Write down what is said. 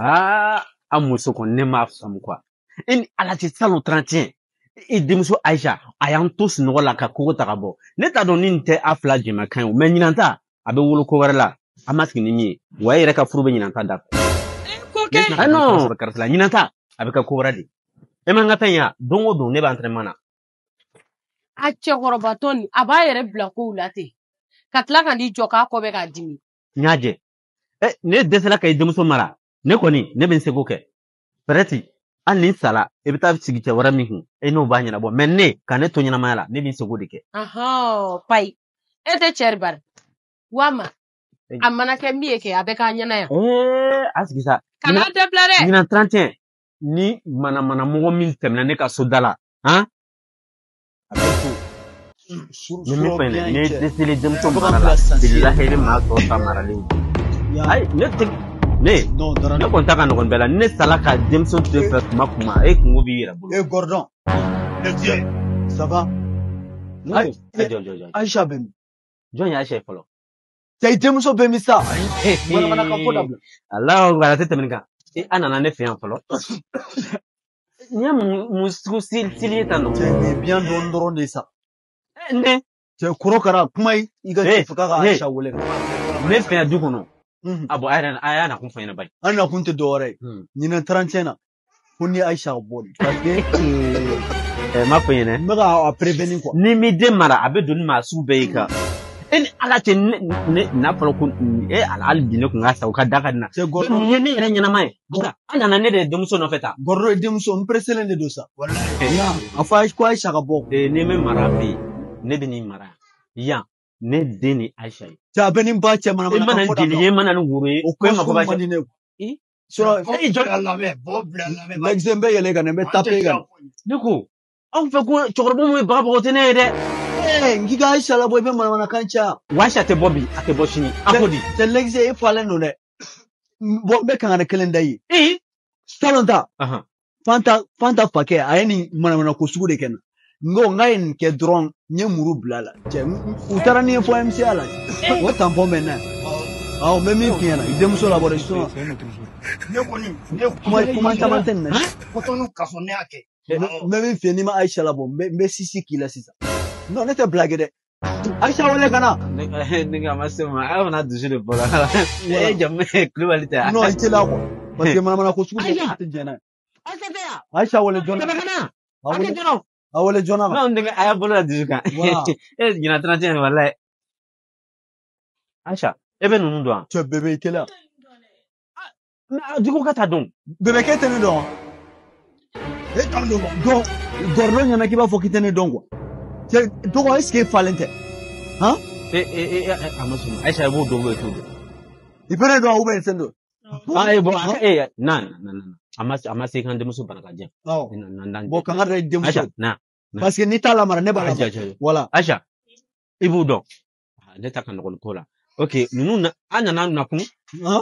Aa, a muso kɔni ne m'a faamu quoi. E ni Ala cɛ, salon 31, i denmuso Ayisa, a y'an to sunɔgɔ la ka kogo ta ka bɔ. Ne t'a dɔn ni nin tɛ a fila jɛmakan ye o, mais ɲinan ta a bɛ wolo ko wɛrɛ la, a ma sigi ni min ye. Wa e yɛrɛ ka furu bɛ ɲinan ta da fɛ. Ko kɛ. Ah non, karisa la ɲinan ta a bɛ kɛ ko wɛrɛ de. E ma n ka fɛn ye wa? Don o don ne bɛ entraînement na. A cɛkɔrɔbatɔ nin, a b'a yɛrɛ bila kow la ten ka tila ka n'i jɔ k'a kɔ bɛ k'a dimi. N y'a jɛ. Ɛ, ne dɛsɛla ka i denmuso mara. Ne kɔni, ne bɛ n seko kɛ. Peut-être hali ni n sala, i bɛ taa sigi cɛ wɛrɛ min kun, e n'o b'a ɲɛnabɔ. Mais ne, ka ne to ɲɛnamaya la, ne bɛ n seko de kɛ. Ahɔn, payi, e tɛ cɛ bari wa ma a mana kɛ min ye kɛ, a bɛ k'a ɲɛna yan. Ee, a sigi sa. Kana dabila dɛ. Ɲinan 31, ni manamana mɔgɔ min tɛmɛna ne ka so da la, han? A bɛ to. Ni min fɛn dɛ, ne dɛsɛlen denmuso mara la, bilahi ni maa tɔw ta maralen. Ayi, ne tɛ ne ne kɔni ta ka nɔgɔn bɛɛ la. Ne sala ka denmuso to fɛ kuma kuma, e kungo b'i yɛrɛ bolo. Eh Gordon, ça va? Ayi, jɔ jɔ jɔ. Aïcha bɛ min? Jɔn ye Aïcha ye fɔlɔ? Cɛ, i denmuso bɛ min sa? Manamanakan fɔ dabila. Alahu akbar, a tɛ tɛmɛ nin kan. E, a nana ne fɛ yan fɔlɔ. Nin ye mun sugu sili ye tan nɔ? Cɛ, nin ye biyan dɔɔni dɔrɔn de ye sa. Ne. Cɛ, korokara kuma ye i ka cɛ fɛ k'a ka Aïcha wele. Ne fɛ yan du kɔnɔ. A bɔn, a yɛrɛ a y'a nakun fɔ ɲɛna bayi. An nakun tɛ dɔwɛrɛ ye. Ɲinan 31 na, ko ni Aïcha ka bɔ de. Parce que Ɛ, m'a fɔ ɲɛna. N bɛ ka a prévenir quoi. Ni m'i den mara, a bɛ don ni maa sugu bɛɛ y'i kan. E ni Ala cɛ, ne ne n'a fɔra ko e ala, hali bi ne kun ka sa o ka da ka di na. Cɛ Gordon. Nin ye ne yɛrɛ ɲɛnama ye. An nana ne de denmuso nɔfɛ tan. Gordon, i denmuso, n pressélen de don sa. A fɔ ko Aïcha ka bɔ. Ee, n'i bɛ mara fɛ yen, ne bɛ n'i mara yan. Ne den ni Aïcha ye. Cɛ, a bɛ ni ba cɛ, E manamanakan mana fɔ jeli dabila. ye, e mana ni woro ye. O ko e ko mako sugu b'a man cɛ. di ne ye. I? Sinon, E jɔ. Lexé, n bɛ yɛlɛ ka na, n bɛ taper ka na. Ne ko aw fɛ ko cɛkɔrɔba mun ye bagabaga tɛ ne ye dɛ. Ee, n k'i ka Aïcha labɔ, i bɛ manamanakan caya. Wa Aïcha tɛ bɔ bi, a tɛ bɔ sini. A ko di? Cɛ Lexé, e falen don dɛ. Bon, n bɛ kangari kelen da i ye. Ee. Salon ta. Fanta, Fanta fakɛ, a ye nin manamana ko sugu de kɛ n na. N ko n k'a ye nin kɛ dɔrɔn, n ye muru bila a la. Cɛ, u taara ni ye fɔ MCA la. O tampon bɛ n na. Awɔ, n bɛ min f'i ɲɛna, i denmuso labɔ dɛ, sinon. Ne kɔni, ne kuma kuma caman tɛ nin na. Kotɔnu kaso ne y'a kɛ. N bɛ min f'i ye, n'i ma Aïcha labɔ, n bɛ sisi k'i la sisan. Non, ne tɛ blague dɛ. Aïcha wele ka na. Ne ka ma se ma, a fana dusu de bɔra. E jamu ye Kulubali tɛ. Non, i teliya quoi. Parce que manamana ko sugu Aïcha. tɛ jɛn n'a ye. Aïcha tɛ yan. Aïcha wele joona. Tɛmɛ ka na. A A wele kɛ joona. A wele joona. Non, denkɛ, a y'a bolo la dusu kan. Voilà. E ɲinan 31, walayi. Aïcha, e bɛ ninnu dɔn wa? Cɛ, bébé, i teliya. Mais a jugu ka taa dɔn. Bébé, k'e tɛ ne dɔn wa? E t'an dɔn. Donc, Gordon ɲɛna k'i b'a fɔ k'i tɛ ne dɔn quoi. Cɛ, dɔgɔ, est ce que e falen tɛ? Han? E e e, a ma sɔn. Aïcha, i b'o dɔn ou i t'o dɔn? I bɛ ne dɔn ou bien i tɛ ne dɔn? Ah, eh, bon, eh, na na na na. A ma se kan denmuso bana ka diyan. Awɔ. Na na na. Bon, kangari da i denmuso. Aïcha, na. Na. Parce que n'i t'a lamara, ne b'a lamara. Aïcha, Aïcha. Voilà. Aïcha, i b'o dɔn. Ah, ne ta ka nɔgɔn nin ko la. Ok, ninnu na, an nana nakun. Han?